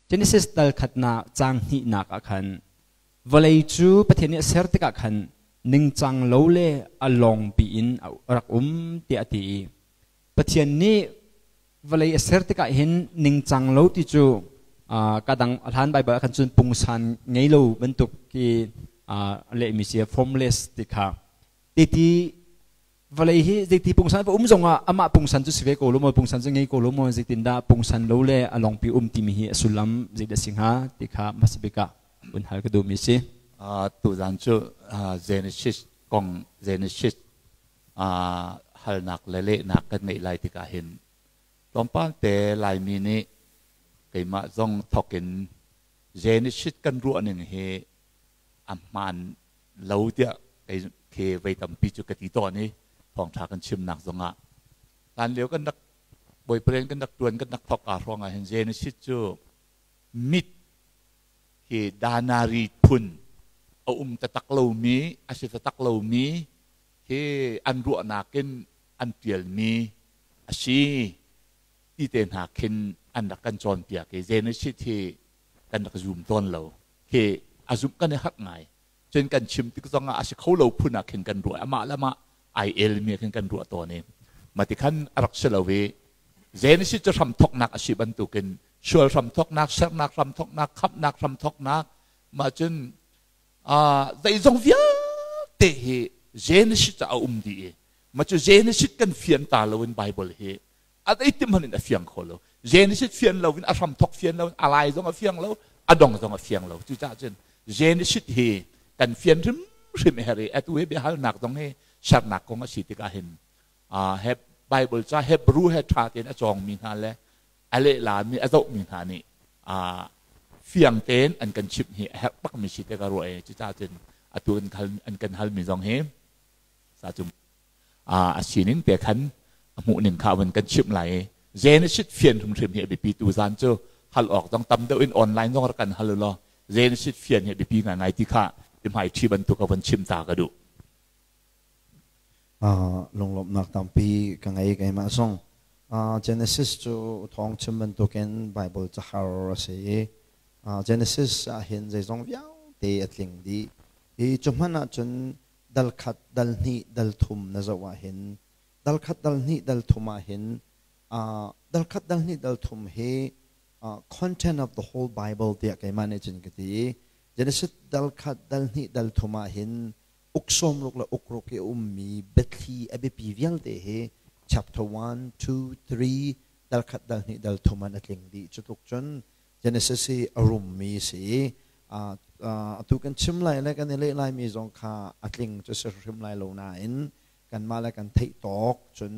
Genesis dal khatnak caang hnihnak ah khan vawlei cu Pathian nih a ser tikah khan ningcang lo le a lawngpi in a rak um tiah a ti i Pathian nih vawlei a ser tikah hin ningcang lo ti cu ka dang a hlan Baibal ah khan cun pungsan ngei lo bantuk khi lehmi si formless ti kha ti vawlei hi zeiti pungsan va um zongah amah pungsan cu si ve ko lo maw, pungsan cu ngei ko lo maw, zeitindah pungsan lo le a longpi um timi hi a sullam zeidah si hnga ti kha hmasa bik ah vun hal ka duhmi si. Tuzan cu Genesis kong, Genesis halnak le lehnak kan ngeih lai tikah hin tlawmpal te Laimi nih, keimah zong thawk in, Genesis kan ruah ning hi a hmaan lo tiah kei khi voi tampi cu ka ti tawn i thawngṭha kan chimnak zongah hlan lio kan rak boyfriend kan rak ṭuan kan rak thawk aa hrawng ah hin Genesis cu mit hi danari phun a um taktak lomi, a si taktak lomi hi an ruahnak in an ṭialmi a si ti te hna khin an rak kan cawnpiak i Genesis hi kan rak zum tawn lo khi a zumh kan i harh ngai. Cun kan chim tik zongah a si kho lo phun ah khin kan ruah, amah le amah ai elmi khin kan ruah tawn i mati khan a rak si lo i Genesis cu hramthoknak a si bantukin sual hramthoknak, sernak hramthoknak, khamhnak hramthoknak, mah cun zeizong vialte hi Genesis ah a um dih i mah cu Genesis kan fian ta lo in Bible hi a zeitim hmanh in a fiang kho lo. Genesis fian lo in, a hramthok fian lo in, a lai zong a fiang lo, a dong zong a fiang lo. Cucaah cun Genesis hi kan fian hrimhrim her i atu hi biahalnak zong hi sernak kong a si tikah hin he Bible ca Hebrew he ṭha tein a cawngmi hna le a lehlami a zohmi hna nih fiang tein an kan chimh hi a herh bakmi si te ka ruah i cucaah cun atu an kan halmi zong hi sa cung a sining te khan a hmuh ning kha vun kan chimh lai i Genesis fian hrimhrim hi a biapi. Tu zan cu hal awk zong tam deuh in online zong rak kan hal law Genesis fian hi a biapi ngaingai ti kha hmai ṭhi bantuk a vun chim ta ka duh. Lunglawmhnak tampi ka ngei keimah zong. Genesis cu thawng chim bantukin Bible cahar a si i Genesis ah hin zeizong vialte a tling dih. I cu hmanh ahcun dal khat, dal hnih, dal thum na zoh ahhin, dal khat, dal hnih, dal thum ahhin, dal khat, dal hnih, dal thum hi content of the whole Bible tiah keimah nih cun ka ti i Genesis dal khat, dal hnih, dal thum ahhin uk 60 le uk ruk i a ummi biathli a biapi vialte hi chapter 1, 2, 3, dal khat, dal hnih, dal thum an a tling dih. Cu tluk cun Genesis hi a rummi a si i atu kan chim lai le kan i leh laimi zong kha a tling cu si hrim lai lo nain kanmah le kan theih tawk cun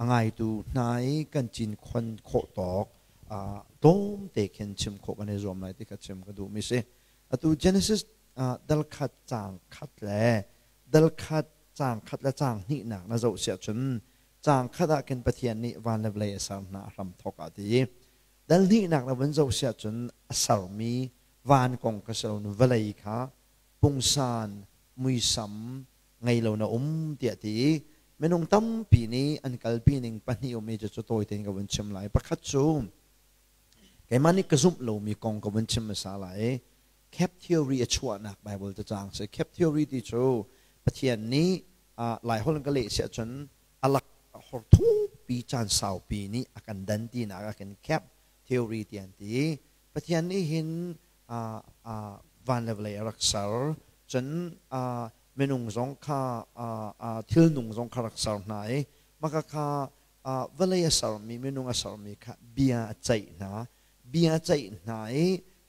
a ngaitu hna i kan cinkhon khawh tawk tlawmte khin chim khawh kan i zuam lai ti kha chim ka duhmi si. Atu Genesis dal khat caang khat le dal khat caang khat le caang hnihnak na zoh siah cun caang khat ah khin Pathian nih van le vawlei a ser hna a hram thawk ah ti i dal hnihnak na vun zoh siah cun a sermi van kong kha si loin vawlei kha pungsan muisam ngei lo na um tiah ti i minung tampi nih an kalpi ning pahnih um i cucu tawi tein ka vun chim lai. Pakhat cu keimah nih ka zumh lomi kong ka vun chim hmasa lai. Cap theory a chuahnak Bible cacang si. Cap theory ti cu Pathian nih Laiholh in ka leh siah cun a lak hor thukpi caan saupi nih a kan dan tinak ah khin cap theory ti an ti. Pathian nih hin van le vawlei a rak ser, cun minung zong kha, thilnung zong kha rak ser hna i maka kha vawlei a sermi, minung a sermi kha bia a ceih hna, bia a ceih hna i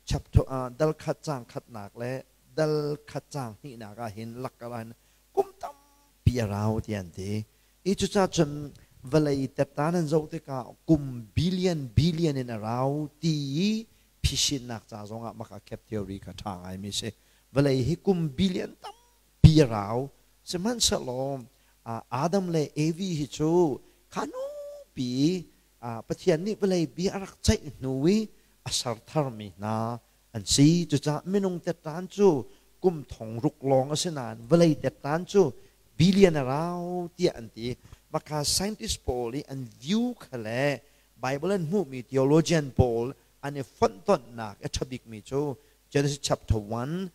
chapter dal khat caang khatnak le dal khat caang hnihnak ah hin lakkar ah hin kum tampi a rau ti an ti i cucaah cun vawlei teptan an zoh tikah kum billion billion in a rau ti i phisinnak ca zongah maka cap theory kha ṭha ngaimi si. Vawlei hi kum billion tampi a rau, sihmanhsehlaw Adam le Evi hi cu kha nupi Pathian nih vawlei bia a rak ceih hnu i a ser tharmi hna an si. Cucaah minung tettan cu kum thong ruk lawng a si nain vawlei tettan cu billion a rau tiah an ti. Maka scientist pawl i an view kha le Bible an hmuhmi theologian pawl An i fonhtonhnak a ṭha bikmi cu Genesis chapter 1,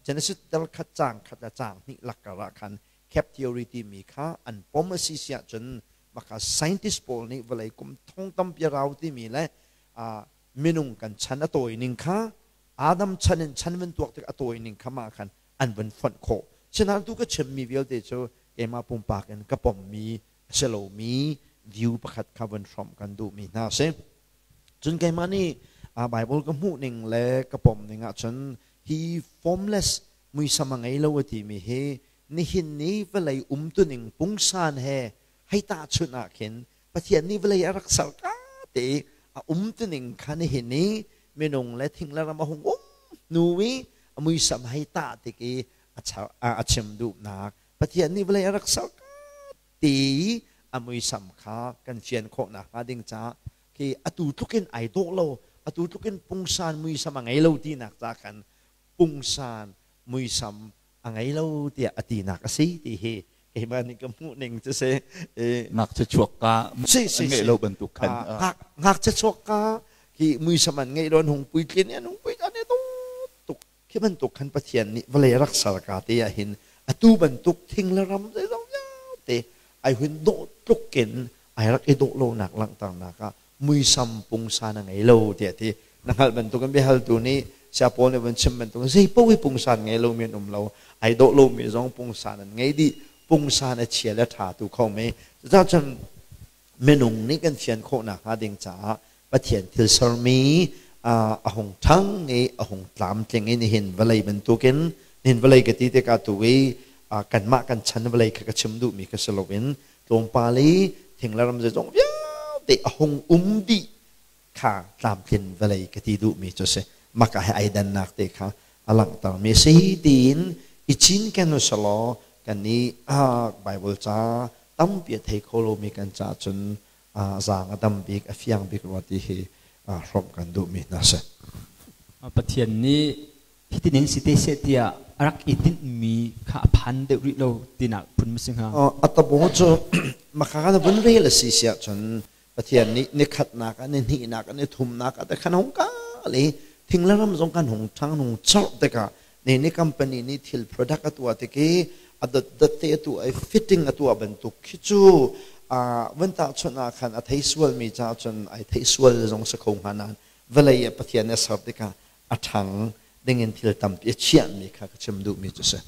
Genesis dal khat caang khat le caang hnih lakkar ah khan CAP theory timi kha an pom a si si ahcun maka scientist pawl nih vawlei kum thong tampi a rau timi le minung kan chan a tawi ning kha Adam chan in chan van tuak tik a tawi ning kha mah khan an van fonh khawh. Sinain tu ka chimmi vialte cu keimah pumpak in ka pommi a si lomi view pakhat kha van hrawmh kan duhmi hna a si. Cun keimah nih Bible ka hmuh ning le ka pom ning ahcun hi formless muisam a ngei lo a timi hi nihin ni vawlei umtuning pungsan he hei tahchunh ah khin Pathian nih vawlei a rak ser ka te i a umtuning kha nihin ni minung le thing le ram a hung um hnu i a muisam hei tah tik i a chim duhnak Pathian nih vawlei a rak ser ka ti i a muisam kha kan fian khawh nakhnga ding caah khi atu tluk in ai dawh lo, atu tluk in pungsan muisam a ngei lo tinak ca khan pungsan muisam a ngei lo tiah a tinak a si ti hi keimah nih ka hmuh ning cu si. Ngakchia chuak ka si si ngeih lo bantuk khan. Ngakchia chuak ka khi muisam an ngeih lo, an hung puitlin i an hung pui an i dawt tuk. Khi bantuk khan Pathian nih vawlei rak ser ka te ah hin atu bantuk thing le ram zeizong vialte ai hun dawh tluk in ai rak i dawh lonak langhternak ah muisam pungsan a ngei lo tiah ti. Na hngalh bantukin biahaltu nih saya Paul nih vun chim bantukin zei paoh hi pungsan ngei lomi an um lo, ai dawh lomi zong pungsan an ngei dih. Pungsan a chia le ṭha tu kho mei. Cucaah cun minung nih kan fian khawh nakhnga ding caah Pathian thil sermi a hung ṭhang i a hung tlamtling i nihin vawlei bantukin, nihin vawlei ka ti tikah tu i kanmah kan chan vawlei kha ka chim duhmi kha si loin tlawmpal i thing le ram zeizong vialte a hung um dih kha tlamtlin vawlei ka ti duhmi cu a si. Maka he ai dannak te kha a langhtermi a si tiin i cinken u selaw kan i Bible ca tampi a thei kho lomi kan caah cun zaang a dam bik, a fiang bik rua ti hi hrawmh kan duhmi hna a si. Pathian nih hitin in si te seh tiah a rak i tinhmi kha a phan deuh rih lo tinak phun ma si hnga? A tabo cu maka kan vun rel a si siah cun Pathian nih ni khatnak ah, ni hnihnak ah, ni thumnak ah te khan hung kal i thing le ram zong kan hung ṭhang hung chorh tikah ni ni company nih thil product a tuah tik i a dotdot te a tuah i fitting a tuah bantuk khi cu vun tahchunh ah khan a thei sualmi caah cun ai theih sual zong si kho hnga nain vawlei ah Pathian nih a ser tikah a ṭhang dingin thil tampi a chiahmi kha ka chim duhmi cu si.